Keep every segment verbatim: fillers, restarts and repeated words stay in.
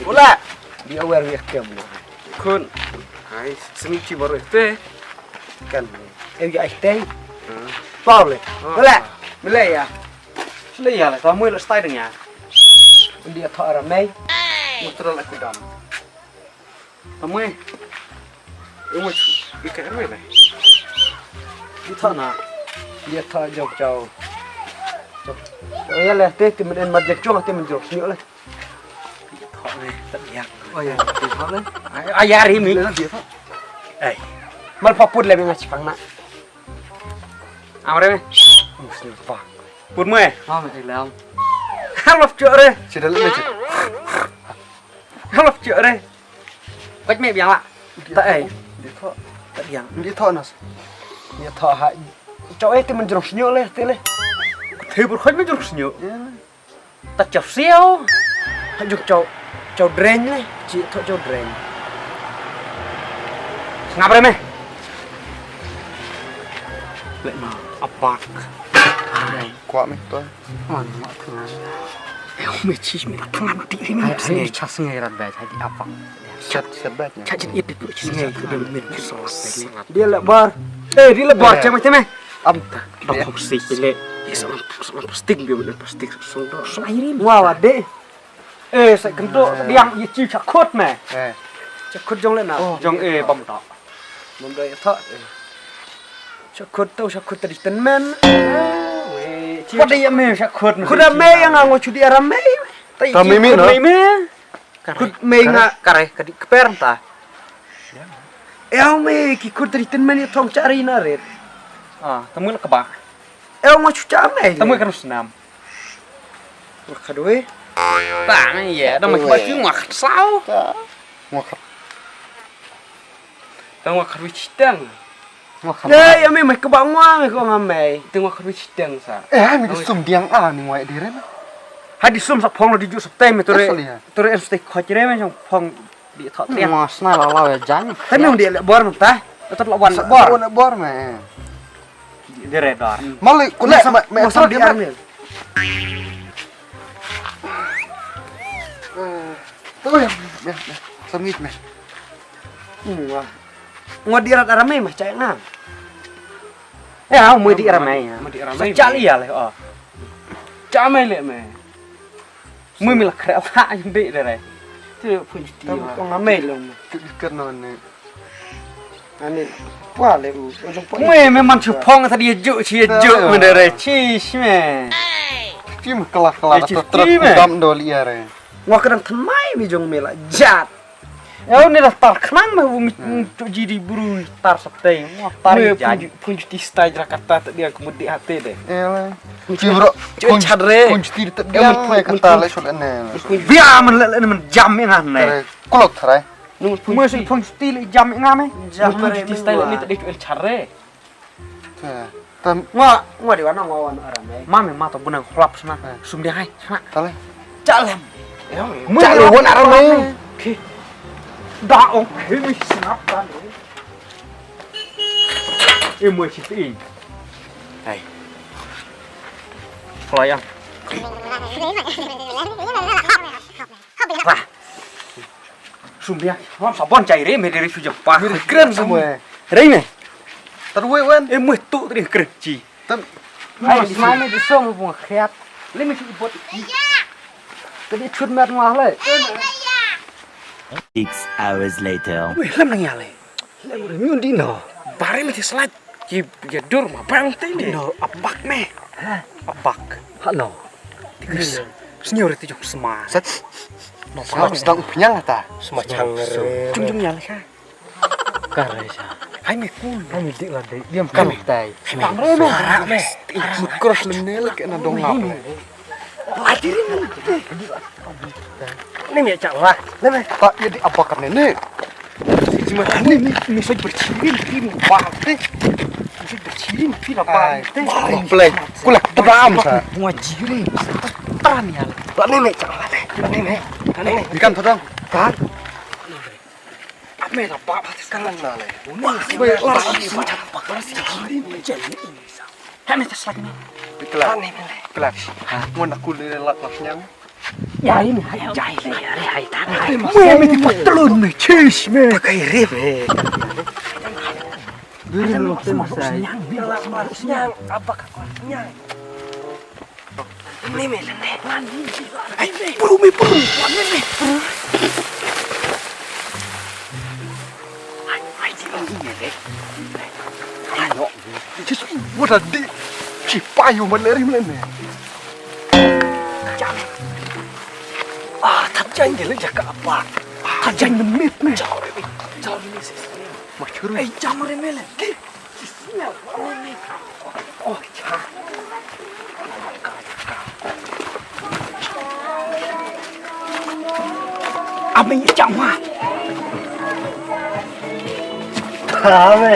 Ula. Di awer wi kem. Khun. Hai, simi chi baru te. Kan. Em ya ai teng. Paul. Ula. Mele ya. Sele ya la, ta mui la stai deng ya. Dia tho ramai. Mutro la kudam. Tamwe. Imu bi ka erwe le. Di tha na. Di tha jong chau. Jong. Jong ya le te te men en mat jong chong te men jong sniu le. Di tha ne ta yang. Oh ya, di tha le. Ay, ay, ya ri mi. Le di tha. Ay. Mal paput le mi nga chipang na. Amre me. Mus ni pa. Put me. Am e lam. Halaf chore. Sida le me. Halaf chore. Kwat me biang la. Ta ai. Di tho. Ta biang. Di tho nas. Di tho ha. Chau ai te men jrong snyo le te le. Te bur khoi men jrong snyo. Ta chau siau. Ha juk chau. Chau dren le. Chi tho chau dren. Ngap re me. Le ma apak. Ai. Kwah me to. Wan ma tnga. Eh, me chi me tnga ma ti ri me. Ai, ai, cha sngai rat ba, cha di apak. Chat, chat ba. Cha chin ip pu chi sngai ku de me so. Dia le bar. Eh, dia le bar, cha me te me. Am ta. Dok hom sik le. Is on, on plastik bi on plastik song do. So ai ri. Wa wa de. Eh, sa kento diang ye chi cha khot me. Eh. Cha khot jong le na. Jong eh bam ta. Mom doi thot. Shakhut tu shakhut tadi tenmen. Khuda ya me shakhut. Khuda me yang ngo chudi aram me. Ta mimi no. Khut me nga kare kadi kper ta. Eo me ki khut tadi tenmen ya thong chari na ret. Ah, tamu la kaba. Eo ngo chu cha me. Tamu kan snam. Wa khadwe. Ta me ya, dang ma chu ma khat sao. Ngo khat. Tang wa kharwi chitang. Ngo kharwi. Ye, ya me mai kaba ngwa me ko nga mai. Tang wa kharwi chitang sa. Eh, mi di sum diang a ni ngwa di ren. Ha di sum sa phong lo di ju sa tai me tore. Tore en stai khoj re me jong phong di thot re. Ngwa sna la la ya jan. Tapi di le bor menta. Tetap lawan bor. Lawan bor me. Di re dor. Malik kule me me sa di ar me. Tu ya, ya, ya. Samit me. Ngwa. Ngwa di rat aramai mah cai ngam. Ya, mui di aramai. Mui di aramai. Sa cali ya le oh. Cai mai le me. Mui mi la kre ha jembe de re. Tu pun ti. Tam ko ngamai le me. Tu di ker no ne. Ani pwa le u. Mui me man chu phong sa di ju chi ju me de re chi me. Ti me kala kala tu trot dam do li ya re. Ngwa ka dang than mai mi jong me la jat. Eo ni la tar khnang ma u mi tu ji di bru tar sa tei. Ngwa tar ji. Pun ti stai jra kata ta dia kemudi hati de. Eo. Ti bro. Pun ti ta dia kata le chul ne. Bia man le man jam ngan ne. Kulok tharai. Mui pun ti le jam ngan ne. Pun ti stai le ni ta dia chul chare. Tam. Ngwa, ngwa di wana ngwa wana aram eh. Mame ma to bunang hlap sna. Sum dia hai sna. Tale. Chalam. Mui wana aram eh. Ki. Da ong hemi snap kan. Eh mui chiti. Hai. Klayang. Wah. Sum dia. Ngam sabon chai re me deri suja pa. Kren sum. Re me. Tarwe wan. Eh mui tu tadi kren chi. Tam. Hai di mana di sum bunga khiat. Le me chi bot. Tadi chut mer ngah le. Six hours later. Weh lam nang ya le. Lam re mi undi no. Bare me ti slide. Ki ya dur ma bang te ni. No abak me. Abak. Ha no. Tikus. Senior itu jok sma. Sat. No sma sedang upnyang ta. Sma chang re. Jung jung ya le ka. Kare sa. Hai me kun. Hai me dik la dei. Diam kan tai. Hai me. Pang re me. Ara me. Cross le ne le ke na dong ngap. Ai ti rin. Ni me chak la. Ni me. Ta ya di apa kan ni? Ni me ni ni ni soi berchirin ti mu ba te. Ni soi berchirin ti la ba te. Play. Kulak tebam sa. Bunga jirin. Tan ya. Ta ni me chak la. Ni me. Ni kan todong. Kan. Ame la ba ba kan na le. Ame ta sak ni. Kelak. Kelak. Ngon aku le lak lak nyang. Jai me, hai jai me. Hai, hai, hai. Weh, me ti patlun me, cheese me. Pakai rib me. Diri lu sma sai. Nyang, abak aku nyang. Ni me lende. Hai, buru me buru. Ni me. Hai, hai, ni me le. Hai, no. Just what a di. Sipai yu man eri me lende. Ah, thap jaiñ de le jaka apa. Thap jaiñ de mit me. Jauh de mit. Jauh de mit. Ma churu. Ai, jam re me le. Ki. Ki smell. Oh, cha. Ami jam ma. Ame.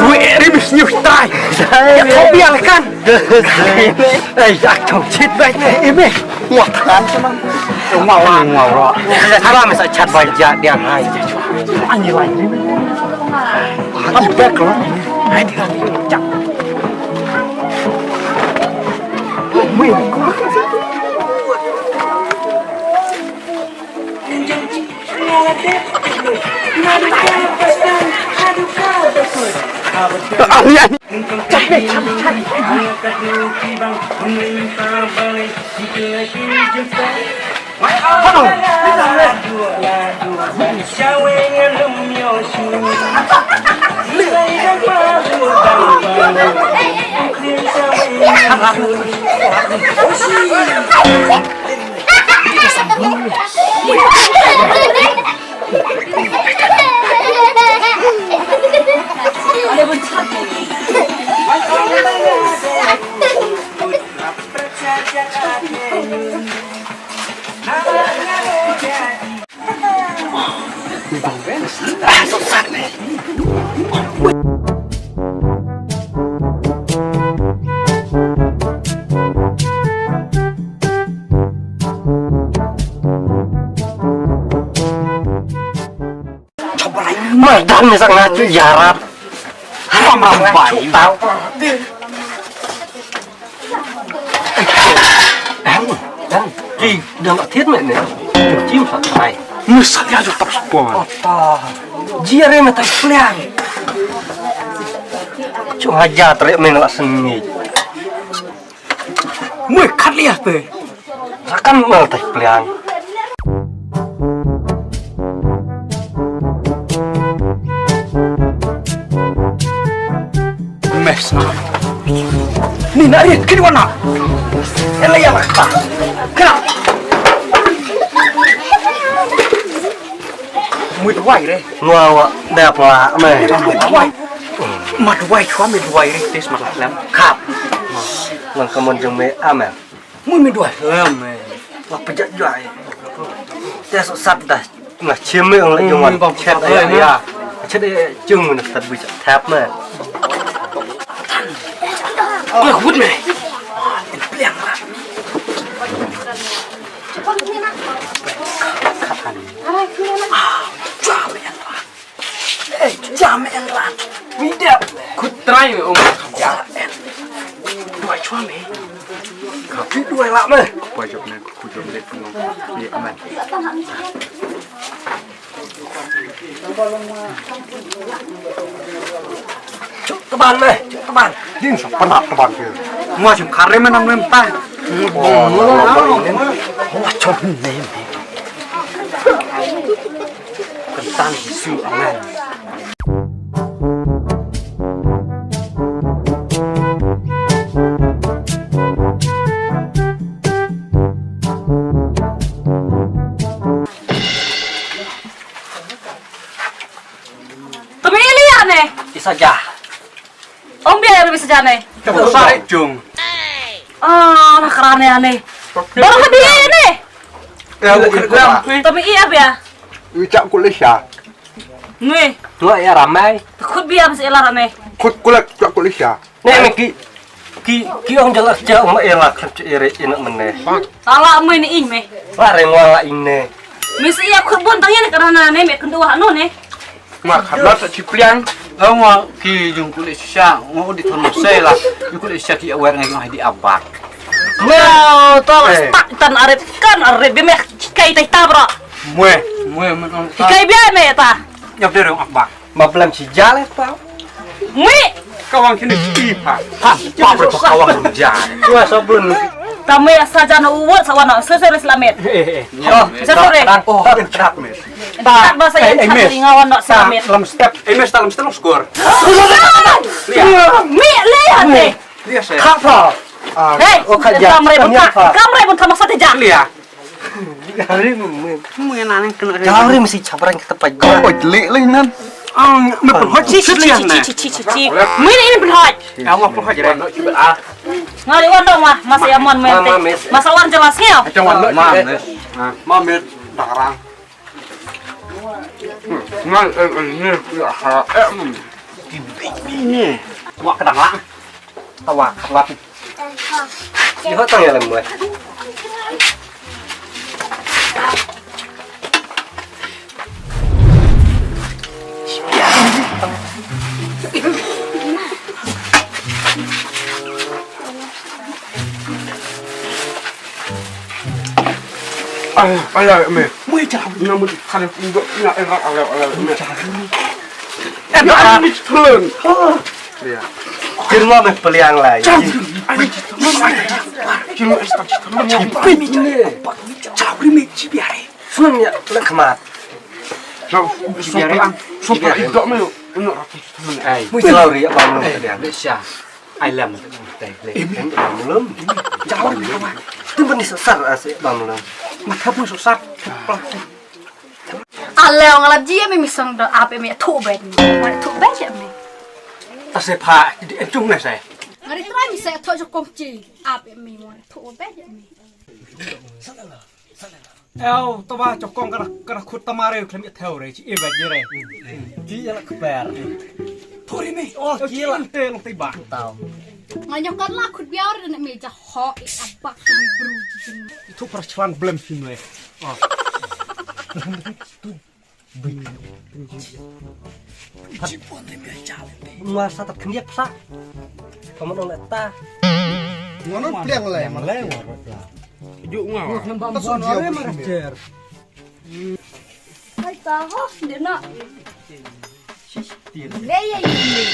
Ui, eri mis nyuh tai. Ya, kau biarkan. Ei, yak chong chit bai ne, ime. Ngwa than sama. Ngwa, ngwa, ngwa, ngwa. Salam sa chat bai ja dia hai. Ani lai. Ani bek lo. Hai di kami cak. Wih. Madan ni sangat tu jarat. Haram rambai. Tau. Dang, dang. Ki, dang thied me ne. Kim sa tai. Musa ya ju tap spon. Ota. Jia re me tai pliang. Chu haja tre me la sengi. Mui khat liah te. Rakan mal tai pliang. Mes na. Ni na rit kini wana. Ela ya lakta. Kena. Mui duwai re. Nua wa da pla me. Mui duwai. Ma duwai chwa me duwai re tes ma lem. Kap. Lang kamon jong me amen. Mui me duwai lem me. Wa pejat jwai. Tes sat dah. Nga chim me ong le jong wan. Chet ya. Chet de jong me sat bu chat tap me. Oi, wut me. Pliang la. Khat ani. Ah, jam en rat. Eh, jam en rat. Mi dep. Khut trai me ong. Jam en. Duwai chwa me. Khut duwai la me. Khut jop ne, khut jop ne. Ye amen. Chuk teban me, chuk teban. Din sa penat teban ke. Mua chim kare me nam lem ta. Oh, no, no, no, no. Mua chok ni me. Kentang su angan. Tumi ili ane. Isa ja. Ong bia ru isa ja ne. Tumi sa jung. Ah, na kra ne ane. Baru ke bia ne. Ya, aku ikut. Tumi iya bia. Ucap kulisha. Nui. Nui ya ramai. Khut bia mesti ila ne. Khut kulak ucap kulisha. Ne me ki ki ki ong jalas ja ong ma ila khlem che ere ina mene. Ala me ni ing me. La reng wala ine. Me sa ïa khut bun tang ïa ne ka rana ne me kynduh ha no ne. Ma khalat sa chi pliang. Nga ki jong ku le shisha, nga u di thon sei la. Jong ku le shisha ki awer ngai ngai di abak. Wow, to Eh. stak tan arit kan arit bi me kai tai ta bro. Mwe, mwe me nong ta. Kai bi me ta. Nyap de rong abak. Ma blam chi jale pa. Mwe. Kawang kini chi pa. Pa, pa bro kawang ja. Wa sa bun. Ta me sa jan u wot sa wan so so slamet. Eh eh. Oh, so so re. Oh, tak me. Tak ba sa yan Eh, eh, sa miss. Ringawan no sa miss. Lam step. Eh, miss, lam step skor. Mi le ya ne. Dia saya. Kapa. Hey, oh, kaja. Kamre bun ka. Kamre bun ka masa teja. Lia. Kamre bun. Mu yang nang kena. Kamre mesti cabrang kita pagi. Kau oi le le nan. Ang me perhot chi chi chi chi chi. Mi ni perhot. Kamu perhot je. Ngari wan dong mah, masa ya mon mente. Masa wan jelas ngau. Macam wan. Ma, miss. Ma, miss. Dakrang. Ngan eh eh ni ha eh ni. Wa kedang lang. Tawa kelap. Di hotel ya lem. Ala me. Mui jam. Namun kali pun dok ina era ala ala me. Ina ala ni turun. Ya. Kirma me peliang lai. Jam. Ani turun. Kirma esta turun. Jam ni me cibiare. Sun ya lengkemat. Jam. Sopelang. Sopelang idok me. Ina ratu turun. Ai. Mui jelauri ya bang. Ai lam. Em, em, bam lum. Jauh ni kawan. Tu bani sosar ase bam lum. Mata pun sosar. Ale ong alap ji me misong do ape me thu bet. Mai thu bet ya me. Ase pha di entung na sai. Ngari trai mi sai thu jokong ji. Ape me mo thu bet ya me. Ew, taba jokong kana kana khut tamare khlem ïa thew re chi e bad re. Chi ïa la kper. Thori me. Oh, chi la te long te ba. Tau. Nga nyok kan la khut biar dan me ja ho i abak ni bru chi. Itu persoalan blem sini. Oh. Masa tak kendiak psa. Kamu nolak ta. Ngono pliang le. Juk ngau. Nambah buan wale marajer. Hai ta ho de na. Le ya ini.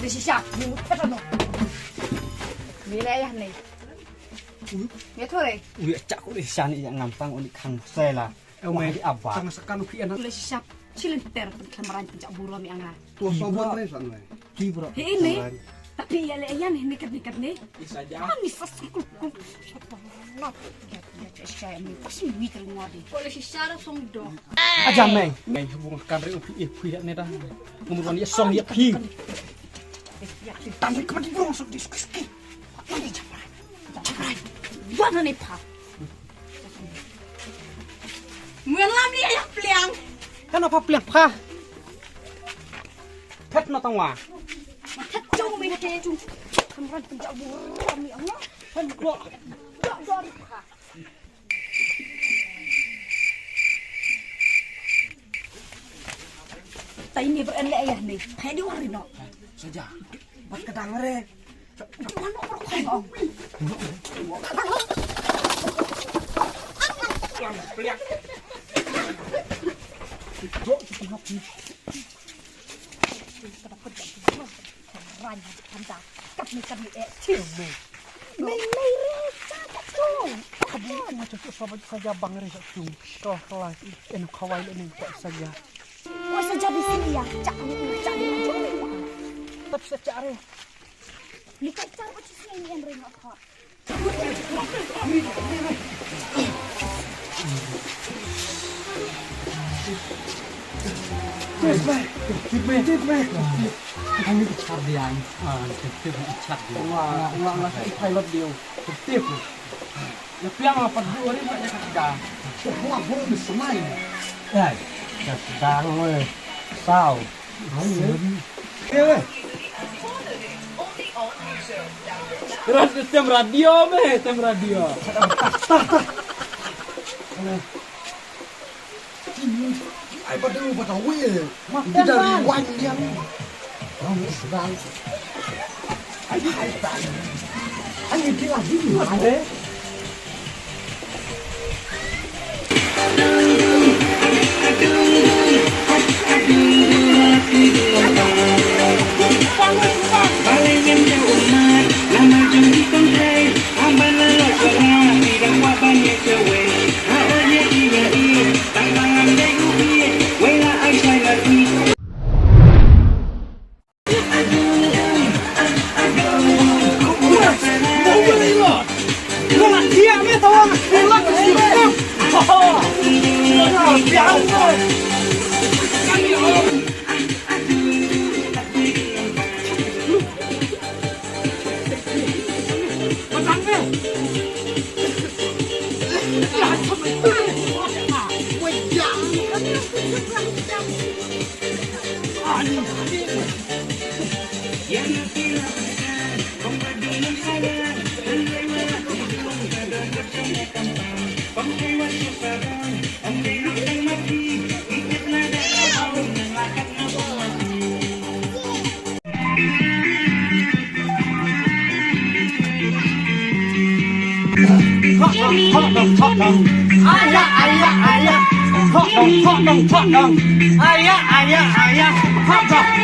De sisa ni mut kata no. Ni le ya ni. Nge thore. Ui, chak uri sani ya ngam tang uri khang sela. Ew me. Wah, di abah. Tang sakan uri anak. Ule sisap. Chilin ter pen kamaran pejak buru mi anga. Tua sobon re san me. Ki bro. He ini. Tapi ya le yan ini kat ni kat ni. Isa ja. Kami sas kul kul. Sapa nak? Ya ya cek saya ni pasti mi terima di. Kok le sisara song do. Aja me. Me hubung kan re upi ipi ya ne dah. Ngumur ya song ya pi. Tang re kemati burung sok diskuski. Ini cepat. Cepat. Buat ni pa. Muen lam ni ya pliang. Kan apa pliang pa? Phet na tangwa. Phet jong mi phet jong. Kamran penjak buram ni Allah. Kan dok. Dok dok pa. Tai ni ber en le ayah ni. Hai di wari no. Saja. Bat kedang re. Kat ni kat ni eh. Chill me. Me me re sa ka chung. Ka bu nga chu chu sa ba sa ja bang re sa chung. To la en khawai le ni ka sa ja. Ko sa ja bi si ya. Cha ni cha ni chung ni. Tap sa cha re. Ni ka cha ko chi si ni en re nga kha. Tip me, tip me, tip me. Kami ke char dia ni. Ah, tip tip char dia. Wah, wah, wah, pilot dia. Tip. Ya piang apa dua hari nak jaga. Wah, bom semai. Ai, sedang weh. Sau. Ai, eh. Rat tem radio me, tem radio. Ai, pada, pada wei. Kita rewind dia. Kamu sedang. Ai, ai, ai. Ai, dia lagi. Ai. Hot dong, hot dong, hot dong. Aya, aya, aya. Hot dong, hot dong, hot dong. Aya, aya, aya. Hot dong.